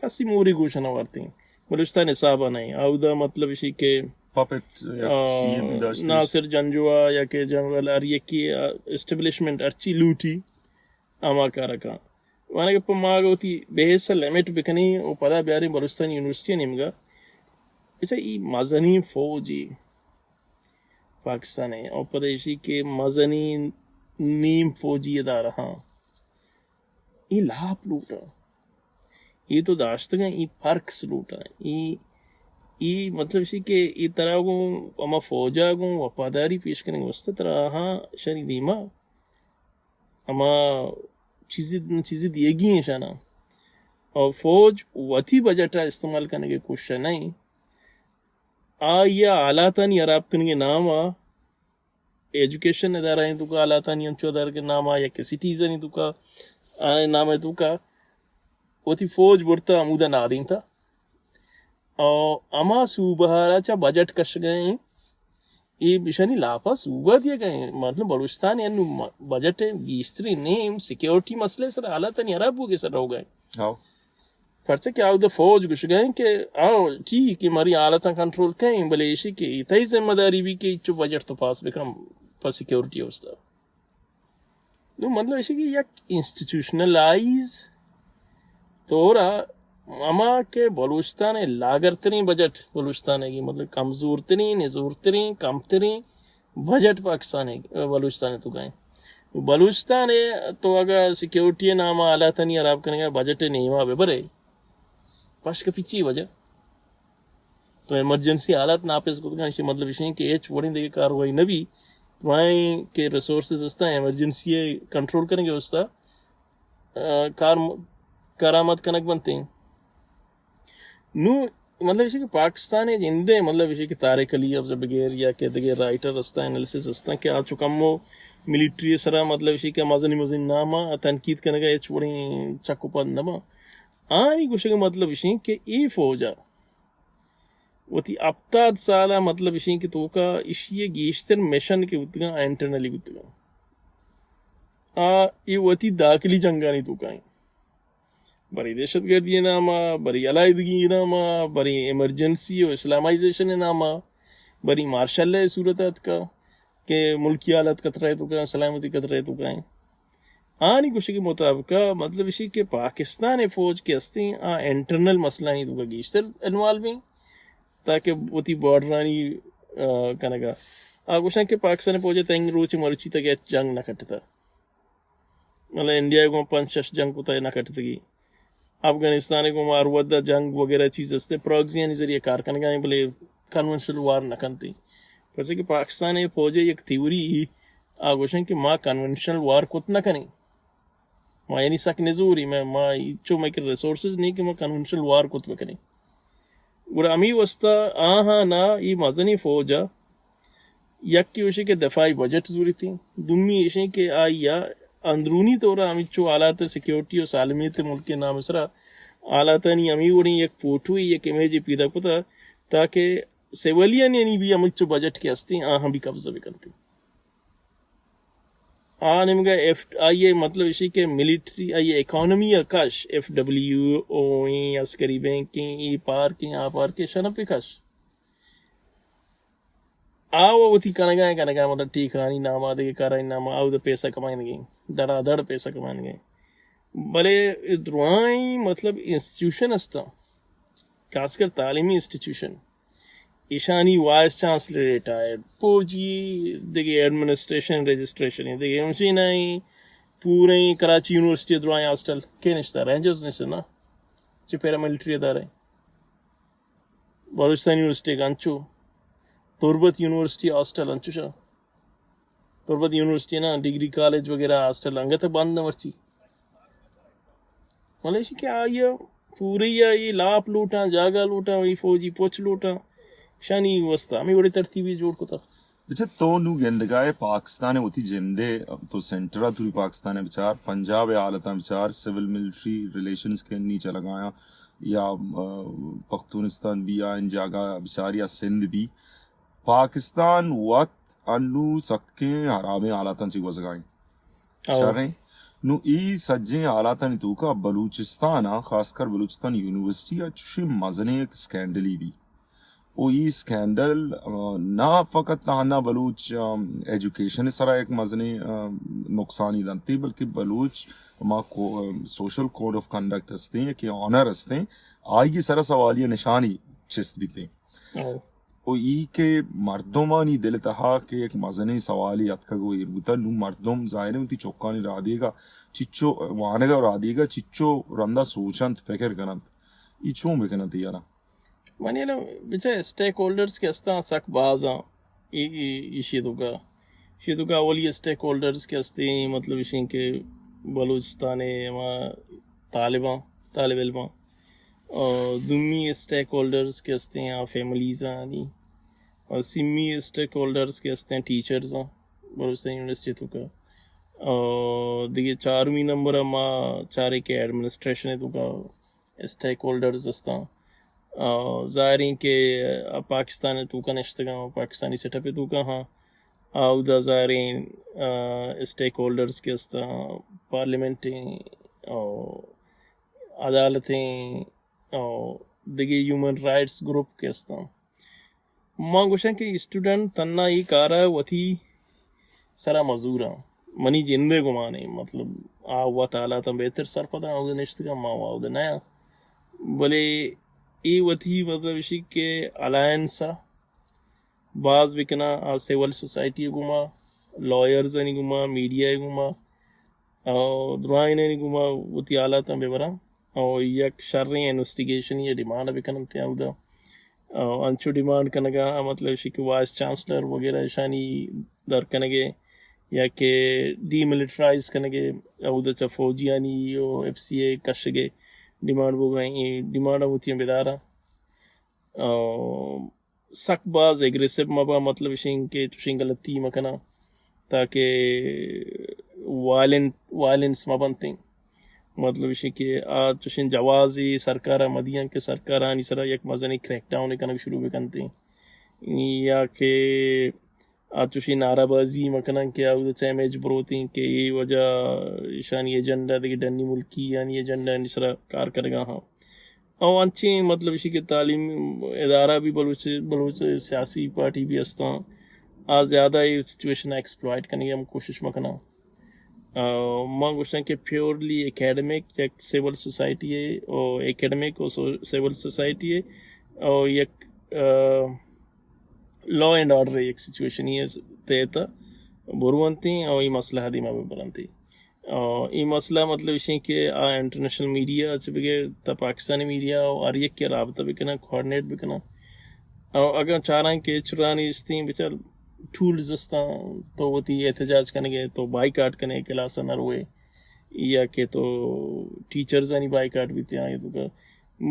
کسی موری گوشہ نہ وارتیں۔ بلوچستان حساب ءَ نہیں۔ اودا مطلب اشی کہ پپٹ یا آ، سی ایم داشتہ۔ ناصر جنجو ءَ یا کہ جنرل ہر یکی، آ، اسٹیبلشمنٹ ہرچی لوٹی ہما کار کن۔ وانا گپ ما اگہ وتی بحث ءَ لمٹ بکنیں و پدا بیاریں بلوچستان یونیورسٹی ءِ نیمگا، اچھا، ای مزنیں فوجے پاکستان ءِ، او پدا ایشی کہ مزنیں نیم فوجی ادارہ ہاں، اے لاپ لوٹاں، اے تو داشتگاں، اے پرکس لوٹاں، اے، اے مطلب اسی کہ اے ترا گوں ہما فوجا گوں وفاداری پیش کنگ واسطہ ترا آہاں شری دیما ہما چیزی، چیزی دیگی ہیں شانا۔ اور فوج وتی بجٹ استعمال کرنے کے کوشش نہیں۔ آ یا حالاتانی خراب کنگے نام آ ایجوکیشن ادارہ ہیں تو کا حالاتانی انچو ادارہ کے نام آ یا کہ سٹیزن ہیں تو کا آ نام ہے تو کا وتی فوج برتا ہمودا نادینتا۔ او ہما صوبہ را چا بجٹ کشگئے ہیں، اے بشانی لاپا صوبہ دیگئے ہیں۔ مطلب بلوچستان انو م-، بجٹ گیشتری نیم سیکیورٹی مسئلے سر حالاتانی خراب بوگے سر روگئے۔ ہاؤ۔ پرچہ کہ آودا فوج گوشگئے کہ آؤ ٹھیک کہ مری حالتاں کنٹرول کئیں، بلے ایشی کہ تئی ذمہ داری بھی کہ چو بجٹ تو پاس بکن پا سیکیورٹی واسطہ۔ نو مطلب ایشی کہ یک انسٹیٹیوشنلائز طورا ہما کہ بلوچستان ء لاگرترین بجٹ بلوچستان ء، مطلب کمزورترین، نزورترین، کمترین بجٹ پاکستان ء، بلوچستان ء تو گئے۔ بلوچستان ء تو اگا سیکیورٹی ء نام ء حالاتانی خراب کنگا بجٹ ء نیما بہ برے، پشک پچی وجہ؟ تو ایمرجنسی حالات ناپس کتگاں، ایشی مطلب ایشی کہ ہچ وڑیں دیگہ کاروائی نہ بی، درائیں کہ ریسورسز ہستاں ایمرجنسی ء کنٹرول کنگے واسطہ، آ، کار م-، کارآمد کنگ بنتیں۔ نو مطلب ایشی کہ پاکستان ء جندے مطلب ایشی کہ طارق علی افضل بگیر یا کہ دیگہ رائٹر ہستاں، انالیسس ہستاں کہ آ چو کمو ملٹری سرا مطلب ایشی کہ مزنی مزنی نام آ تنقید کنگا ہچ وڑیں چک و پد نہ باں۔ آنی گوشگ مطلب ایشی کہ اے فوج ء وتی ہپتاد سال ء مطلب ایشی کہ توکا ایشی ء گیشتر مشن کہ بوتگاں آ انٹرنلی بوتگاں۔ آ اے وتی داخلی جنگانی توکا ایں۔ بری دہشت گردی ء نام ء، بری علیحدگی ء نام ء، بری ایمرجنسی و اسلامائزیشن ء نام ء، بری مارشل ء صورت ء اتکا کہ ملکی حالت خطرہ ء توکا، سلامتی خطرہ ء توکا ایں۔ آنی گوشگ مطابق مطلب ایشی کہ پاکستان ء فوج کہ ہستیں آ انٹرنل مسئلہ آنی توکا گیشتر انوالو ایں تاکہ وتی بارڈرانی، آ، کنگا۔ آ گوشاں کہ پاکستان ء فوج ء تنگ روچ مرچی تک ہچ جنگ نہ کٹتا۔ مطلب انڈیا ء گوں پنچ شش جنگ کتا نہ کٹتگی۔ افغانستان ء گوں ہر وھد ء جنگ وغیرہ چیز است، پراکزیانی ذریعہ کار کنگا ایں، بلے کنونشنل وار نہ کنت۔ پرچہ کہ پاکستان ء فوج ء یک تھیوری آ گوشن کہ ما کنونشنل وار کت نہ کنیں۔ ما یعنی سک نزوری، ما، ما چو مئے کہ ریسورسز نہیں کہ ما کنونشنل وار کت بکنیں۔ گڑا ہمے واسطہ آہاں نا اے مزنیں فوج ء یکے ایشی کہ دفاعی بجٹ زوریت انت، دومی ایشی کہ آئی ء اندرونی طور ء ہمینچو حالات سیکیورٹی و سالمیت ملک ء نام سرا حالاتانی ہمے وڑیں یک فوٹوے، یک امیجے پیدا کتا تاکہ سیویلین یعنی بھی ہمینچو بجٹ کہ ہستیں آہاں بھی قبضہ بکنت۔ آ نیمگا ایف، آئی ء مطلب ایشی کہ ملٹری، آئی ء اکانومی ء کش، ایف ڈبلیو او ایں، عسکری بینک ایں، اے پارک ایں، آ پارک ایں، شنپ ء کش۔ آ و وتی کنگا ایں، کنگا ایں، مطلب ٹیکانی نام ء، دگہ کارانی نام ء، آ اود ء پیسہ کمائینگ ایں، دڑا دڑ پیسہ کمائینگ ایں۔ بلے درائیں مطلب انسٹیٹیوشن ہستاں، خاص کر تعلیمی انسٹیٹیوشن، ایشانی وائس چانسلر ریٹائرڈ، فوجی دگہ ایڈمنسٹریشن رجسٹریشن دگہ مشین ایں، پوریں کراچی یونیورسٹی درائیں ہاسٹل کے نشتا، رینجرز نشتا نا، چہ پیراملٹری ادارے، بلوچستان یونیورسٹی انچو، تربت یونیورسٹی ہاسٹل انچو شا۔ تربت یونیورسٹی نا ڈگری کالج وغیرہ ہاسٹل انگت بند نہ مرچی۔ ملائیشی کہ آئی ء پوری ء اے لاپ لوٹاں، جاگہ لوٹاں، اے فوجی پچ لوٹاں، شانی واسطہ ہمیں وڑے ترتیبی جوڑ کتا۔ اچھا، تو نو گندگائے پاکستان ء وتی جندے، تو سینٹر ء توری پاکستان ء بچار، پنجاب ء حالتاں بچار، سول ملٹری ریلیشنز کہ نی چلگایاں یا، آ، پختونستان بی آ ان جاگہ بچار یا سندھ بی، پاکستان وت انو سکیں ہرابیں حالاتاں چہ گوزگائیں۔ او۔ شریں۔ نو ای سجیں حالاتانی توکا بلوچستان آ، خاص کر بلوچستان یونیورسٹی آ چوشیں مزنیں یک اسکینڈلی بی۔ او ای اسکینڈل، آ، نہ فقط تہنا بلوچ، آ، ایجوکیشن سرا یک مزنیں، آ، نقصانی دنتی، بلکہ بلوچ ما کو-، آ، سوشل کوڈ آف کنڈکٹ ہستیں کہ آنر ہستیں، آئی سرا سوالیہ نشانی چست بیتیں۔ او۔ و ای کہ مردمانی دل تہا کہ یک مزنیں سوالے اتکگ و ایر بوتگ، نوں مردم ظاہر انت وتی چکانی رادیگا چچو وانگا و رادیگا چچو رندا سوچنت، پکر کننت، ای چون بکننت یارا؟ منی الم بچار اسٹیک ہولڈرز کہ استاں سک باز آں۔ ای، ای، ایشی توکا، ایشی توکا اولی اسٹیک ہولڈرز کہ استیں، مطلب اشیں کہ بلوچستان ہما طالباں، طالب علماں، اور دومی اسٹیک ہولڈرز کہ استیں آ فیملیز آنی، اور سیمی اسٹیک ہولڈرز کہ استیں ٹیچرز آں بلوچستان یونیورسٹی توکا، اور دیگہ چارمی نمبر ما چارے کہ ایڈمنسٹریشن توکا اسٹیک ہولڈرز استاں۔ آ، ظاہریں کہ آ پاکستان توکا نشتگاں، پاکستانی سیٹ اپ توکا ہاں۔ آ، اودا ظاہریں، آ، اسٹیک ہولڈرز کہ استاں، پارلیمنٹیں، آ، عدالتیں، آ، دگہ ہیومن رائٹس گروپ کہ استاں۔ ما گوشاں کہ اسٹوڈنٹ تنا اے کارا وتی سرا مزوراں۔ منی جندے گمانے، مطلب، آ وت حالاتاں بہتر سرپداں، اودا نشتگاں، ما اودا نیاں۔ بلے اے وتی، مطلب، اشی کہ الائنس ء باز بکناں، آ سول سوسائٹی گوما، لائرز آنی گوما، میڈیا گوما، او درائینانی گوما وتی حالاتاں ببراں۔ او یک شریں انویسٹیگیشن یا ڈیمانڈ بکننت اودا۔ او انچو ڈیمانڈ کنگا، مطلب اشی کہ وائس چانسلر وغیرہ اشانی در کنگے یا کہ ڈی ملٹرائز کنگے، اودا چہ فوجیانی او ایف سی اے کشگے ڈیمانڈ بوگا، اے ڈیمانڈ وتی بداراں۔ او سک باز ایگریسو مباں، مطلب اشیں کہ چوشیں غلطی مکناں تاکہ وائلنٹ، وائلنس مبنتیں۔ مطلب اشیں کہ آ چوشیں جوازے سرکار ء مدیاں کہ سرکار آنی سرا یک مزنیں کریک ڈاؤن کنگ شروع بکنتیں، یا کہ آ چوشیں نعرہ بازی مکناں کہ آ اودا چہ امیج بروتیں کہ اے وجہ ایشانی ایجنڈا دگہ ڈنی ملکی آنی ایجنڈا آنی سرا کار کنگا ہاں۔ او انچیں مطلب اشی کہ تعلیم ادارہ بھی بلوچ، بلوچ سیاسی پارٹی بھی استاں، آ زیادہ اے سچویشن ایکسپلائٹ کنگے ہم کوشش مکناں۔ آ، ما گوشاں کہ پیورلی اکیڈمک یک سول سوسائٹی ہے، او اکیڈمک او سو-، سول سوسائٹی ہے، او یک، آ، لا اینڈ آرڈر یک سچویشن ہے تحت بروانتیں او اے مسئلہ دیما ببرنتیں۔ آ، اے مسئلہ مطلب اشیں کہ آ انٹرنیشنل میڈیا چہ بغیر تا پاکستانی میڈیا او ہر یک کے رابطہ بکناں، کوآرڈینیٹ بکناں۔ او اگاں چاراں کہ ہچ راہ نیستیں، بچار ٹولز استاں، تو وتی احتجاج کنگے، تو بائیکاٹ کنے، کلاس نہ روئے، یا کہ تو ٹیچرز آنی بائیکاٹ بیتے آں، یا تو کہ،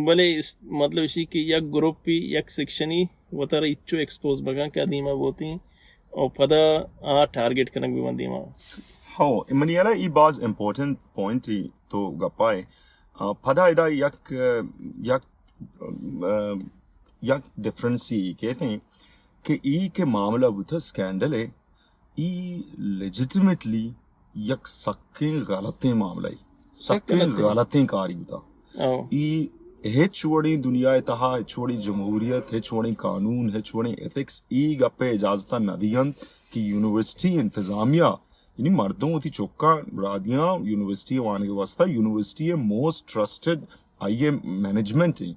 بلے اس، مطلب اشی کہ یک گروپی، یک سیکشنی وتارا اچو ایکسپوز بگاں کہ دیما بوتیں، او پدا آ ٹارگٹ کنگ بہ بندیں ما۔ ہو، منی ہیالا ای باز امپورٹنٹ پوائنٹ ای تو گپائے۔ آ، پدا ادا یک، یک، آ، یک ڈفرنس ای کہتے ہیں کہ ای کہ معاملہ بوتا سکینڈل ہے، ای لیجیٹمیٹلی یک سکیں غلطیں معاملہ ای، سکیں غلطیں۔ غلطیں کاری بوتا۔ او۔ ای ہچ وڑیں دنیا ء تہا، ہچ وڑیں جمہوریت، ہچ وڑیں قانون، ہچ وڑیں ایتھکس ای گپ ء اجازت ء نہ دینت کہ یونیورسٹی انتظامیہ، یعنی مردم وتی چکاں رادیاں یونیورسٹی ء وانگ ء واسطہ، یونیورسٹی ء موسٹ ٹرسٹڈ آئی ء مینجمنٹ ء،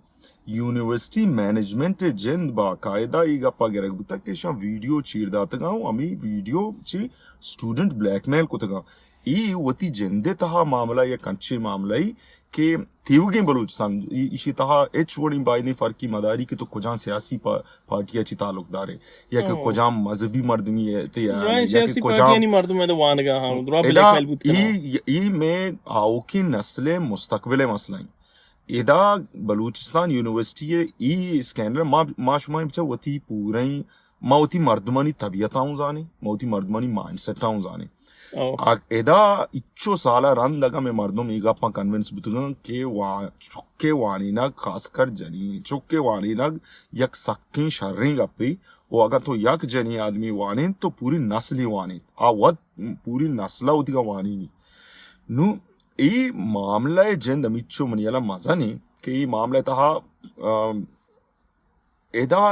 یونیورسٹی مینجمنٹ ء جند باقاعدہ ای گپ ء گرگ بوتگ کہ ایشاں ویڈیو چیر داتگاں و ہمے ویڈیو چہ اسٹوڈنٹ بلیک میل کتگاں۔ ای وتی جند ء تہا معاملہ یک انچیں معاملہ ای کہ تیوگیں بلوچستان، ای-، ایشی تہا ہچ وڑیں بائدیں فرقی مداری کہ تو کجام سیاسی پا-، پارٹی ء چی تعلق دارے، یا کہ ہاں۔ کجام مذہبی مردمی ء تے یا، یا کہ سیاسی کجام پارٹیانی مردم ء وانگا ہاں، درا ادا بلیک میل بوت کناں۔ ای، ای میں آؤکیں نسل ء مستقبل ء مسئلہ ہیں۔ ادا بلوچستان یونیورسٹی ء ای اسکینڈل ما، ما شما بچا وتی پوریں ما وتی مردمانی طبیعت ء ہوں زانیں، ما وتی مردمانی مائنڈ سیٹ ء ہوں زانیں۔ او۔ آ، ادا اچو سال ء رند اگاں مئے مردم اے گپاں کنونس بوتگاں کہ وا-، چکے وانینگ، خاص کر جنین چکے وانینگ یک سکیں شریں گپے، و اگاں تو یک جنین آدمی وانینت تو پوری نسلی وانینت، آ وت پوری نسل ء وتیگا وانینی۔ نوں اے معاملہ ء جند ہمیچو منی ہیالا مزن انت کہ اے معاملہ ء تہا، آ، ادا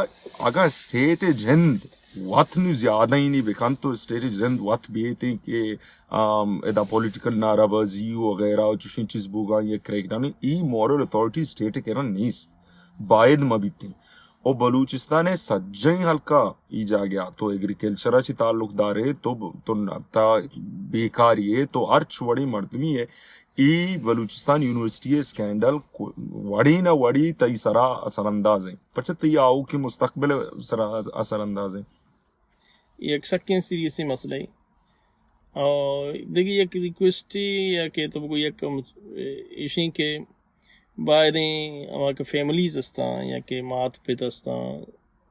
اگاں اسٹیٹ ء جند وت نوں زیادہ اینی بکنت تو اسٹیٹ ء جند وت بیتیں کہ، آم، ادا پولیٹیکل نعرہ بازی وغیرہ و چوشیں چیز بوگاں یا کریک ڈاؤن، ای مورل اتھارٹی اسٹیٹ ء کرا نیست، باید مہ بیتیں۔ او بلوچستان ءِ سجہیں حلقہ ای جاگہ ءَ، تو ایگریکلچر ءَ چہ تعلق دارے، تو ب-، تو ن-، تا بیکاری ءَ، تو ہرچ وڑیں مردمی ءَ، ای بلوچستان یونیورسٹی ءِ اسکینڈل کو-، وڑے نہ وڑے تئی سرا اثر انداز ایں۔ پرچہ تئی آؤکیں مستقبل ءِ سرا اثر انداز ایں۔ یک سکیں سیریسیں مسئلہ ایں۔ اور دگہ یک ریکویسٹ یا کہ تو بگو یک، ام، ایشیں کہ بائدیں ہما کہ فیملیز ہستاں یا کہ مات پت ہستاں،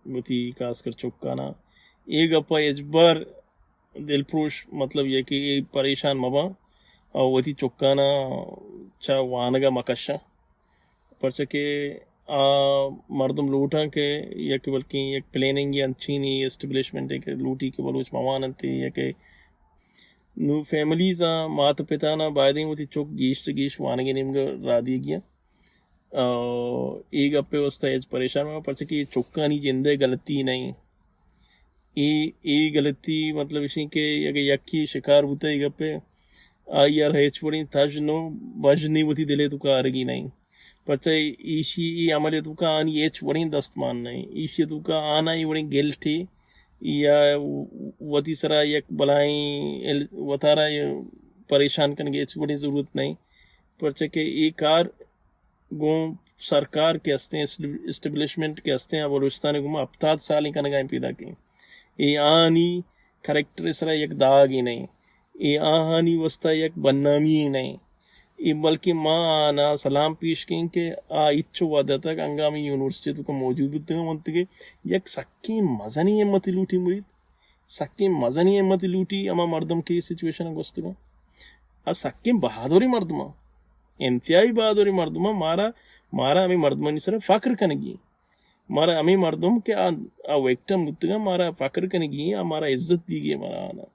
وتی خاص کر چکانا اے گپا ہچبر دلپروش، مطلب، یا کہ اے پریشان مباں اور وتی چکانا چا وانگا مکشاں۔ پرچا کہ آ مردم لوٹاں کہ یک، بلکیں یک پلاننگ یا انچینی اسٹیبلشمنٹ کہ لوٹی کہ بلوچ مہ وان انت، یا کہ نوں فیملیز آں، مات پتاناں بایدیں وتی چک گیش چہ گیش وانگے نیمگا راہ دیگی آں۔ آ، اے گپے واسطہ ہچ پریشان مہ، پرچا کہ اے چکانی جندے غلطی نہ ایں۔ اے، اے غلطی مطلب اشیں کہ اگہ یکے شکار بوتہ اے گپے، آئی ءَ را ہچ وڑیں تژن و بژنے وتی دل ءِ توکا آرگی نہ ایں۔ پرچا ایشی اے عمل ءِ توکا آنی ہچ وڑیں دستمان نہ ایں۔ ایشی ءِ توکا آناں اے وڑیں گلٹے یا وتی سرا یک بلائیں ال-، وتارا پریشان کنگ ءِ ہچ وڑیں ضرورت نہ ایں۔ پرچا کہ اے کار گوں سرکار کہ ہستیں، اسٹیبلشمنٹ کہ ہستیں، آ بلوچستان ءِ گوما ہپتاد سالیں کنگا ایں پیداک ایں۔ اے آہانی کریکٹر ءِ سرا یک داگے نہ ایں۔ اے آہانی واسطہ یک بدنامی نہ ایں۔ اے بلکہ ما آناں سلام پیش کیں کہ آ ہچو وہد ءَ تک انگا ہمے یونیورسٹی ءِ توکا موجود بوتگاں، ونتگے یک سکیں مزنیں ہمتے لوٹی مرید۔ سکیں مزنیں ہمتے لوٹی ہما مردم کہ اے سچویشن ءَ گوستگاں۔ آ سکیں بہادریں مردماں، انتہائی بہادریں مردماں۔ مارا، مارا ہمے مردمانی سرا فخر کنگی ایں۔ مارا ہمے مردم کہ آ، آ وکٹم بوتگاں، مارا فخر کنگی ایں، آ مارا عزت دیگی ایں، مارا آناں۔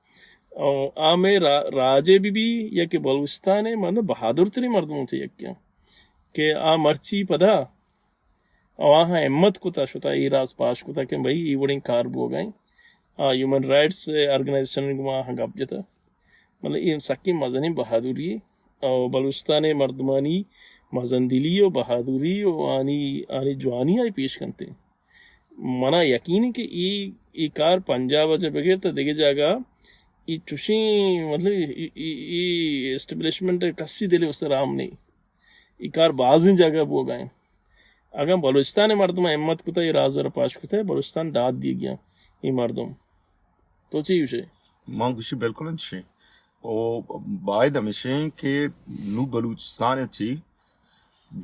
او آ مئے را-، راج ءِ بہ بی یا کہ بلوچستان ءِ مردم، بہادر تریں مردماں چہ یکے آں کہ آ مرچی پدا او آہاں ہمت کتا، شتا اے راز پاش کتا کہ بھئی اے وڑیں کار بوگا ایں۔ آ ہیومن رائٹس آرگنائزیشن گوما آہاں گپ جتا۔ مطلب اے سکیں مزنیں بہادری ایں۔ او بلوچستان ءِ مردمانی مزن دلی و بہادری و آنی، آنی جوانی آئی پیش کنتے۔ منا یقین ایں کہ اے، اے کار پنجاب ءَ چہ بگر تا دگہ جاگہ اے چوشیں، مطلب، اے، اے، اے اسٹیبلشمنٹ ءِ کسی دل ءِ واسطہ رام نہ ایں۔ اے کار بازیں جاگہ بوگا ایں۔ اگاں بلوچستان ءِ مردماں ہمت کتہ، اے راز ءَ را پاش کتہ، بلوچستان داد دیگی آں اے مردم۔ تو چی گوشے؟ من گوشی بالکل انچیں۔ او باید ہمیشیں کہ نوں بلوچستان ءَ چی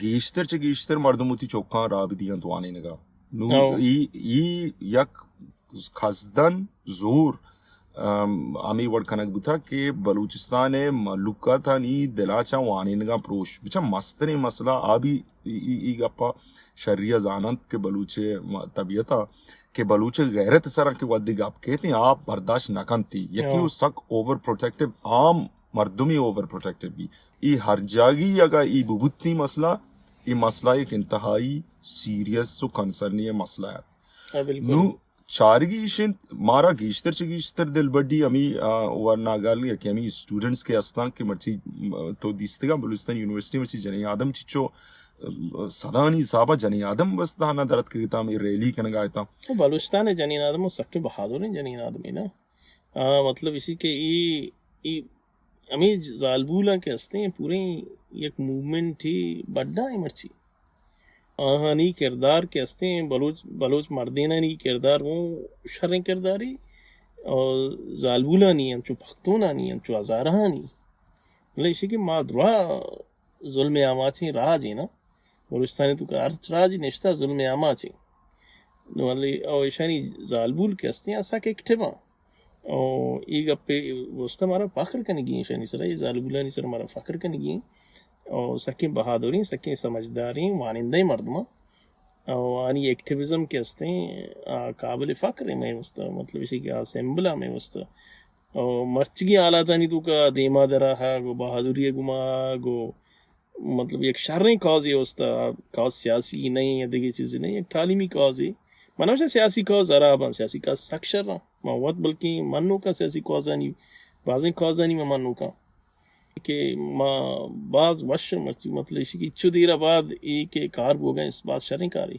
گیشتر چہ گیشتر مردم وتی چکاں راہ بدیاں وانینگا۔ نوں او۔ ای، ای یک قصداً زور، ام، ہمے وڑ کنگ بوتگ کہ بلوچستان ءِ مھلوکاتانی دل ءَ چہ وانینگاں پروش۔ بچا مستریں مسئلہ آ بی ای، ای، ای گپ ءَ شری ءَ زاننت کہ بلوچ ءِ م-، طبیعت ءَ کہ بلوچ ءِ غیرت ءِ سرا کہ وھدے گپ کیت، آ برداشت نہ کنت۔ یکے ہاں۔ او سک اوور پروٹیکٹیو، عام مردمی اوور پروٹیکٹیو بی۔ ای ہر جاگی اگاں ای ببوتی مسئلہ، ای مسئلہ یک انتہائی سیریس و کنسرنی مسئلہ ہے۔ ہاں، بالکل۔ نوں چارگی ایش انت، مارا گیشتر چہ گیشتر دلبڈی ہمے، آ، ورناگال یا کہ ہمے اسٹوڈنٹس کہ ہستاں کہ مرچی، م، تو دیستگاں بلوچستان یونیورسٹی مرچی جنین آدم چچو، م، صدانی حسابا جنین آدم بس دانا درت کہ تا ہمے ریلی کنگا اتاں۔ تو بلوچستان جنین آدم سکیں بہادریں جنین آدمے نا۔ آ، مطلب ایشی کہ ای، ای ہمے ج-، زالبولاں کہ ہستیں پوریں یک موومنٹے بڈا ایں مرچی۔ آہانی کردار کہ ہستیں بلوچ، بلوچ مردینانی کردار اوں شریں کردارے اور زالبولانی انچو پختونانی انچو ہزارہانی۔ بلے ایشی کہ ما درا ظلم آماچیں راج ایں نا۔ بلوچستان تو کہ ہرچ راجے نشتہ ظلم آماچیں۔ نو ولے او ایشانی زالبول کہ ہستیں آ سک ایکٹیو آں۔ او اے گپے واسطہ مارا فخر کنگی ایں، ایشانی سرا، اے زالبولانی سرا مارا فخر کنگی ایں۔ او سکیں بہادریں، سکیں سمجھداریں، وانندہ مردماں۔ او آنی ایکٹیویزم کہ ہستیں، آ قابل فخر ایں مئے واسطہ، مطلب ایشی کہ آ سمبل آ مئے واسطہ۔ او مرچگی حالاتانی توکا دیما درا ہا، گو بہادری گما، گو مطلب یک شریں کازے واسطہ، کاز سیاسی نہ ایں یا دگہ چیزے نہ ایں، یک تعلیمی کازے۔ من نہ گوشاں سیاسی کاز ہراب آں، سیاسی کاز سک شر آں۔ من وت بلکیں منوکاں سیاسی کازانی، بازیں کازانی من منوکاں کہ ما باز وش مرچی، مطلب ایشی کہ چو دیر بعد اے کہ کار بوگا ایں، باز شریں کارے۔